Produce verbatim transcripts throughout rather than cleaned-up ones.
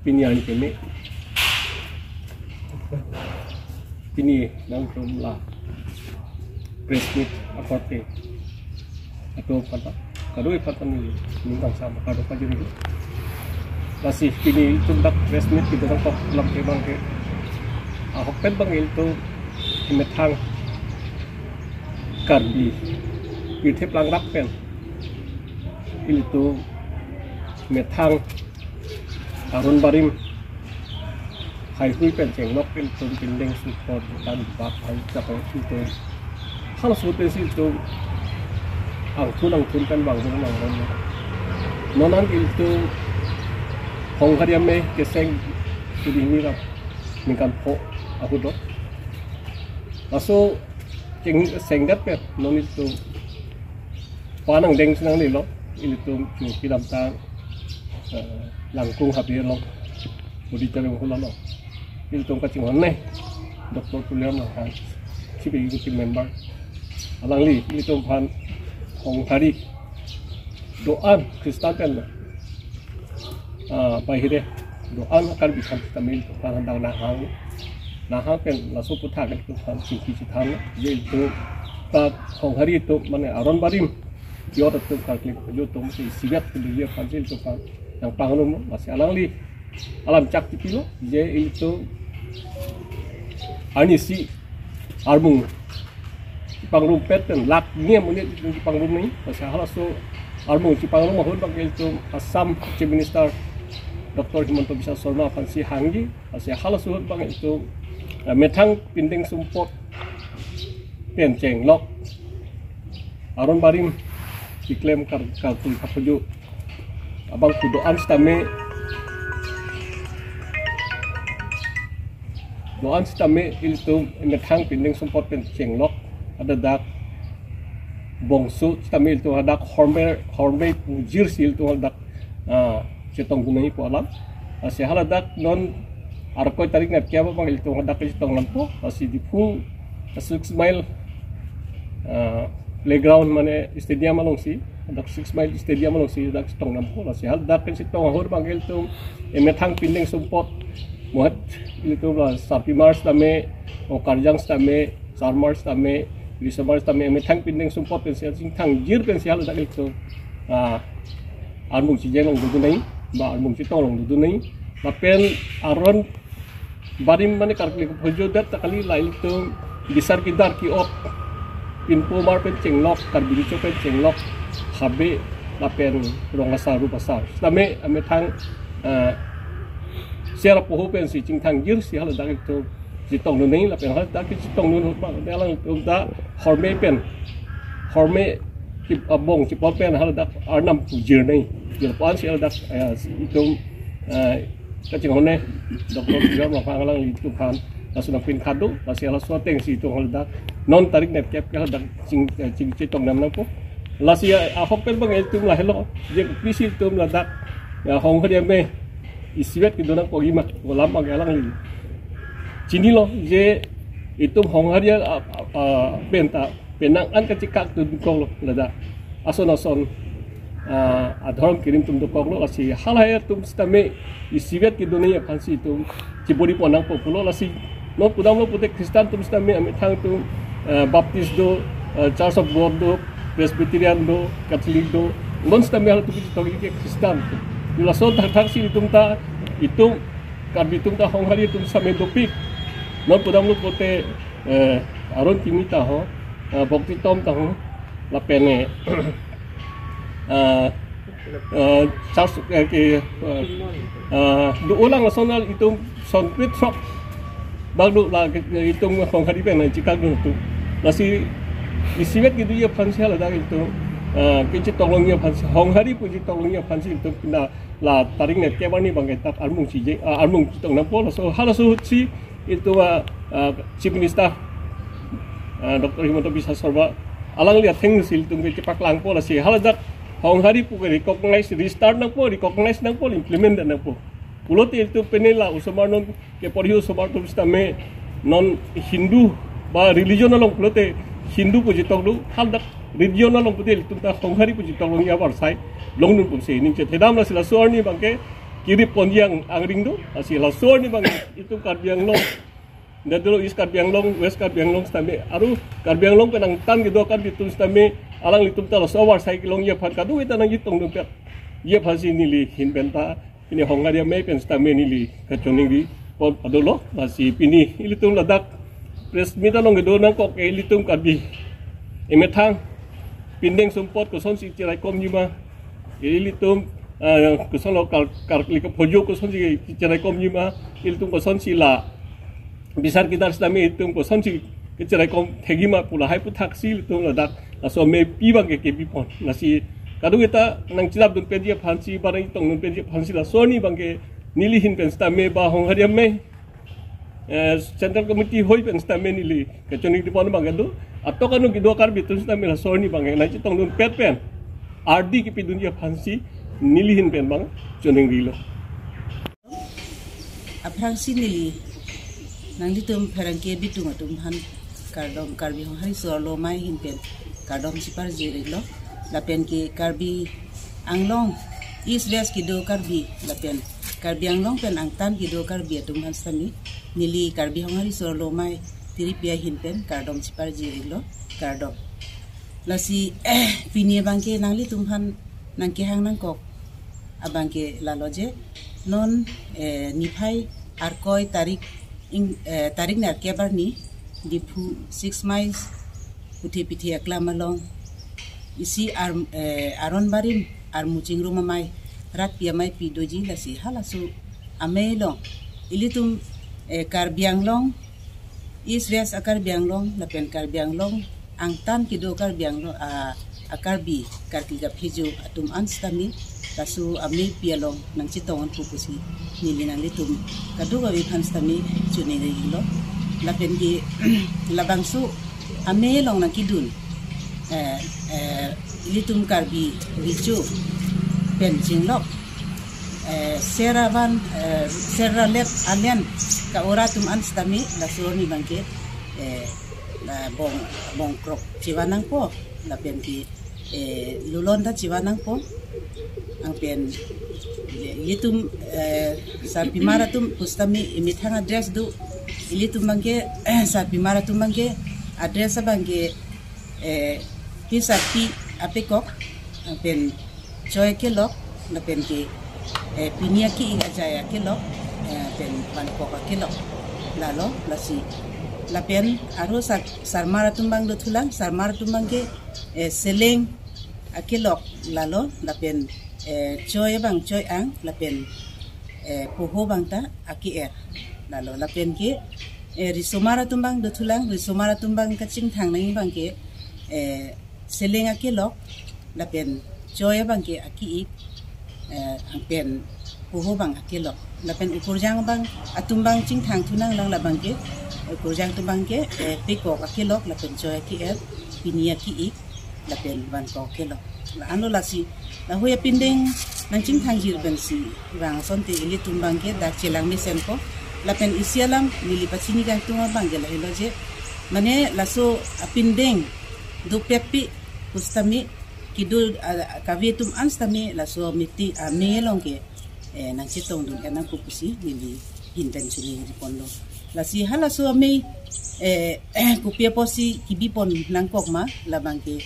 Pini arni keme. Pini nangtum la press meet akorte atum aphan ta, kadokave aphan ta neli ning kangsam kado pajirilo. Lasi pini itum dak press meet kedo nangkok alam ke abang ke, ahokpet abang ilitum methang Karbi pirthe plang dak pen ilitum methang Aron Barim heihui pen chenglok pen ilitum pindeng sumpot dan bak hai chapang ilitum halaso pen si ilitum angthun angthun pen bang bang bang bang. Non an ilitum Honghari ame keseng suri ni rap ningkan pho ahut do. Laso cheng sengdet pen non ilitum panang deng sinang ni lo, ilitum chu kedamtang, eh, Langkung Habe along auditorium hall along ilitum kachinghon ne Doctor Tuliram Ronghang, Chief Executive Member, alangli ilitum aphan Honghari do-an Christian pen, ah, bahire do-an Karbi aphan kami ilitum aphan dang nahang nahang pen laso aputhak ilitum aphan chingki chithan je ilitum ta Honghari atum mane Aron Barim kiyot atum karkli yo atum si isivet kedo aphan si ilitum aphan nangpangrum, lasi alangli alam chak tipilo je ilitum arnisi armung chepangrumpet pen lakh ni amonit ilitum chepangrum nangji. Lasi halaso armung chepangrum ahut abang ilitum Assam Chief Minister Doctor Himanta Biswa Sarma aphan si hangji. Lasi halaso ahut abang ilitum, eh, methang pindeng sumpot pen chenglok Aron Barim keklem kar kartu kapuju abang ku do-an sitame, do-an sitame ilitum methang pindeng sumpot pen chenglok hadak bongso sitame ilitum hadak horme horme pujir si ilitum hadak, ah, chetongdun nangji pu alam. Lasi haladak non Arkoi tarik nat kep abang ilitum hadak chetong lampo. Lasi Diphu six mile, ah, playground mane stadium alongsi, hadak six mile stadium alongsi hadak chetong lampo. Lasi hadak chetong ahut abang ilitum emethang pindeng sumpot muhat ilitum la sarpimar sitame, o karjang sitame, sarmar sitame, risomar sitame, emethang pindeng sumpot pensi chingthang jir pensi haladak ilitum, ah, armung chijeng along dodun nangji, ba armung chetong along dodun nangji. Lapen Aron Barim mane karkli kapuju det ta kali, la ilitum bisar kidar ki-ot, pinpo mar pen chenglok, Karbi Riso pen chenglok, Habe lapen Rong Asar Rup Asar sitame emethang, eh, ser apoho pensi chingthang jir si haladak ilitum chetongdun nangji. Lapen haladak chetongdun ahut abang ilitum ta horme pen, horme ki abong chepot pen haladak arnam pujir nangji. Jir pu-an si haladak, eh, ilitum, eh, kachinghon ne Doctor Tuliram Ronghang alanglitum aphan laso nangpinkhat do. Lasi halaso ateng si ilitum haladak non tarik nat kep ke haladak ching, eh, ching chetongdam nangpo. Lasi, eh, ahok pen abang ilitum lahelo je kopisi ilitum ladak, ya, Honghari ame isivet kedo nangkokji ma, alam abang alangli chinilo je itum Honghari, ah, ah, ah, pen ta penang an kachekak dun koklo ladak. Ason ason, ah, adhorom kerim atum dokoklo, lasi halahai atum sitame isivet kedo nangji aphan si itum chibori pon nangpo pulo. Lasi non pudamlo pute Christian atum sitame amethang atum, ah, Baptist do, ah, Church of God do, Presbyterian do, Catholic do, non sitame halatum chetongji ke Christian. Lason thakthak si itum ta, itum Karbi atum ta Honghari atum sitame dopik. Non pudamlo pute, eh, Aron Kimi ta ho, eh, Bhakti Tom ta ho, lapen, eh, eh, eh, Charles, eh, ke, eh, eh, do-olang asonal itum son pithrok bang do la, eh, itum Honghari pen nangchekak dun atum. Lasi isivet kedoji aphan si haladak itum, eh, kechetong longji aphan si, Honghari pu chetong longji aphan si itum pina la tarik nat kep arni abang ke dak armung chijeng, ah, armung chetong nangpo. Laso halaso ahut si itum, ah, ah, Chief Minister, ah, Doctor Himanta Biswa Sarma alangli atheng si itum ke chepaklangpo, lasi haladak Honghari pu ke recognize, restart nangpo, recognize nangpo, implement nangpo. Pulote itum pine la osomar non ke porhi osomar atum sitame non Hindu ba religion along pulote Hindu pu chetong do, haladak religion along pute itum ta Honghari pu chetong longji avarsai longdun pu si ning chethedam. Lasi laso arni abang ke kiri ponji angring do, lasi laso arni abang itum Karbi Anglong, dado East Karbi Anglong, West Karbi Anglong sitame, aru Karbi Anglong pen angtan kedo Karbi atum sitame, alanglitum ta laso avarsai kelongji aphan kadokave ta nangchetongdunpetji aphansi neli ahin pen ta, pini Honghari Amei pen sitame neli kachiningri pon adolo, lasi pini ilitum ladak press meet along kedo nangkok ke ilitum Karbi emethang pindeng sumpot kosonsi cheraikomji ma, ilitum, eh, kosonlo kar-, karkli kaphojo kosonsi cheraikomji ma, ilitum kosonsi la bisar kidar sitame ilitum kosonsi kacheraikom thekji ma pu lahai aputhaksi ilitum ladak laso ameipi abangke kebipon. Lasi kadokave ta nangcherapdunpetji aphansi, ba nangchetongdunpetji aphansi laso arni abangke neli ahin pen sitame ba Honghari Amei, eh, Central Committee ahoi pen sitame neli kachiningri pon abangke do, atok anu kedo Karbi atum sitame laso arni abangke nangchetongdunpet pen ardi kepidunji aphansi neli ahin pen abang chiningrilo. Aphrangsi neli nanglitum pherangke bitung atum aphan kardom, Karbi Honghari Arloso Amei ahin pen kardom cheparjirilo. Lapen ke Karbi Anglong East West kedo Karbi lapen Karbi Anglong pen angtan kedo Karbi atum aphan sitame neli Karbi Honghari Arloso Amei tiripi ahin pen kardom cheparjirilo, kardom. Lasi pini abangke nanglitum aphan nangkehang nangkok abangke lalo je, non, eh, niphai Arkoi tarik ing-, eh, tarik nerkep arni Diphu six miles Puthe Pithe aklam along isi ar-, eh, aron barim armu chingrum amei, rat pi ameipi doji, lasi halaso amei along ilitum, eh, Karbi Anglong East West a-Karbi Anglong lapen Karbi Anglong angtan kedo Karbi Anglong, ah, a-Karbi karkli kaphojo atum an sitame laso ameipi along nangchetong-un pu pusi neli nanglitum kadokave aphan sitame chiningrilo. Lapen ke labangso amei along nangkedun, eh, eh, ilitum Karbi Recho pen chinglok, eh, Seravan, eh, Seralep Alen ka-ora atum an sitame laso arni abangke, eh, la bong, bongkrok chevan nangpo, lapen ke, eh, lulon ta chevan nangpo. Anpen, eh, ilitum, eh, sarpimar atum pusitame emethang a-dress do, ilitum abangke, eh, sarpimar atum abangke a-dress abangke, eh, pisarpi apekok, anpen choi akelok, lapen ke, eh, pini aki-ik ajai akelok, eh, pen vankok akelok. Lalo, lasi. Lapen aru sar-, sarmar atum abang dothulang, sarmar atum abangke, eh, seleng akelok lalo, lapen, eh, choi abang choi-ang, lapen, eh, poho abang ta ake-er lalo, lapen ke, eh, risomar atum abang dothulang, risomar atum abang kachingthang nangji abangke, eh, seleng akelok, lapen choi abangke aki-ik, eh, anpen poho abang akelok. Lapen ukurjang abang atum abang chingthang thunang lang labangke, ukurjang atum abangke, eh, pekok akelok, lapen choi ake-er, pini aki-ik, lapen vankok akelok. La-anlo lasi, lahui apindeng nangchingthangjir pensi vang asonte ilitum abangke dak chelang mesenpo. Lapen isi alam neli pachini kangtung abangke lahelo je, mane laso apindeng dopetpi pusitame kedo, ah, kave atum an sitame laso miti amei along ke, eh, nangchetongdun-et nangpo pusi neli ahin pen chiningripon lo. Lasi halaso amei, eh, kopi apotsi kebipon nangkok ma labangke,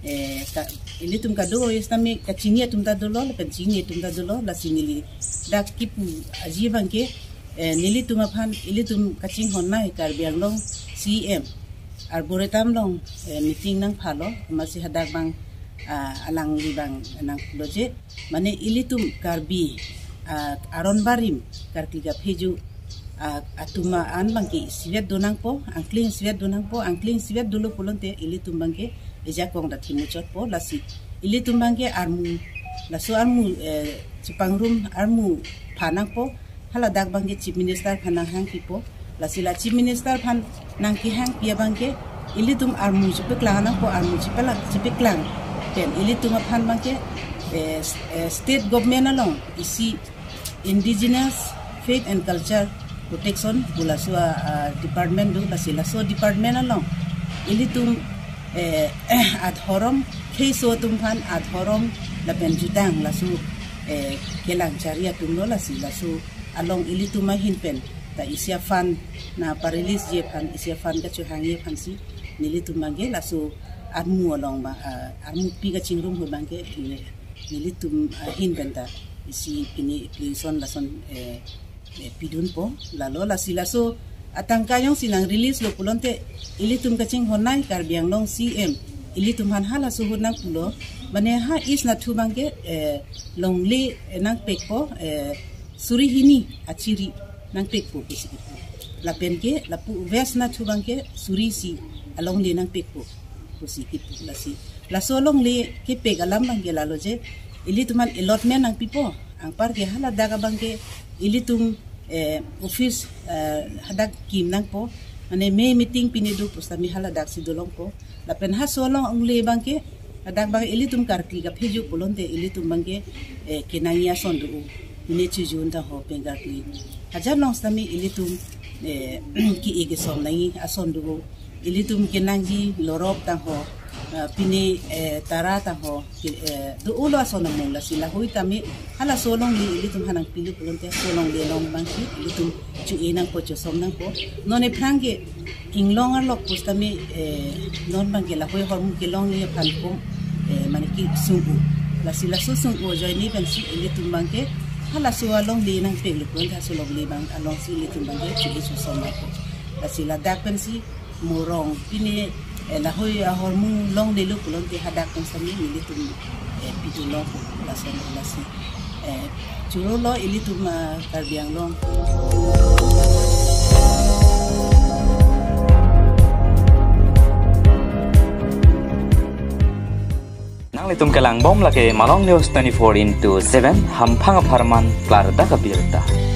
eh, ka, ilitum kadokave sitame kachini atum ta dolo, lapen chini atum ta dolo, lasi neli dak kipu aji abangke, eh, nelitum aphan, ilitum kachinghon nai Karbi Anglong C E M Arboretum along, eh, meeting nangphalo, amatsi hadak abang, ah, alangli abang nanglo je, mane ilitum Karbi, ah, aron barim, karkli kaphojo, ah, atum an abangke isivet do nangpo, angkling isivet do nangpo, angkling isivet dolo pulote ilitum abangke ejakong ta thimuchotpo, lasi ilitum abangke armu, laso armu, eh, chepangrum armu pha nangpo, haladak abangke Chief Minister aphan nanghangpipo. Lasi la Chief Minister aphan nangkehangpi abangke ilitum armu chepeklang nangpo, armu chepela-, chepeklang pen ilitum aphan abangke, eh, s-, eh, state government along isi Indigenous Faith and Culture Protection pu laso a, ah, department do, lasi laso department along ilitum, eh, adhorom, kheiso atum aphan adhorom lapen jutang laso eh, kelang chari atumlo lasi laso along ilitum ahin pen ta isi a-fund na pa-release ji aphan, isi a-fund kachehangji aphansi nelitum abangke laso armu along ba, ah, armupi kachingrum ahut abangke ne-, nelitum ahin pen ta isi pini application lason, eh, eh, pidunpo. Lalo lasi laso atangka jongsi nang-release lo pulote ilitum kachinghon nai Karbi Anglong C M ilitum aphan halaso ahut nangpulo, mane ha East nathu abangke, eh, longle, eh, nangpekpo, eh, suri hini achiri nangpekpo pusi kipu. Lapen ke lapu West nathu abangke suri isi alongle nangpekpo pusi kipu. Lasi laso alongle kepek alam abangke lalo je ilitum aphan allotment nangpipo. Anparke haladak abangke ilitum, eh, office, eh, hadak kim nangpo. Mane me meeting pine do pusitame haladaksi dolongpo. Lapen halaso alongle abangke, hadak abang ilitum karkli kaphejo pulote ilitum abangke, eh, kenangji ason do. Pine Chojun tangho pen karkli hajar along sitame ilitum, eh, ke-e kesom nangji ason do. Ilitum kenangji Lorop tangho, eh, pine, eh, Tara tangho, ke, eh, do-olo ason amung. Lasi lahai tame halaso alongle ilitum aphan nangpilo pulote halaso alongle along abangsi ilitum cho-e nangpo, chosom nangpo. Non aphrang ke inglong arlok pusitame, eh, non abangke lahai ahormu kelongji aphan kom, eh, mane ke sung-o. Lasi laso sung-o ajoine pensi ilitum abangke halaso alongle nangpeklo pulote halaso alongle abang alongsi ilitum abangke cho-e chosom nangpo. Lasi ladak pensi Morong pine, eh, lahai ahormu longlelo pulote hadak pen sami nelitum, eh, pidun longpo lason lasi. Eh, chorolo ilitum, ah, Karbi Anglong. Nanglitum kelangbom lake Malong News twenty-four into seven, hamphang apharman klardak abirta.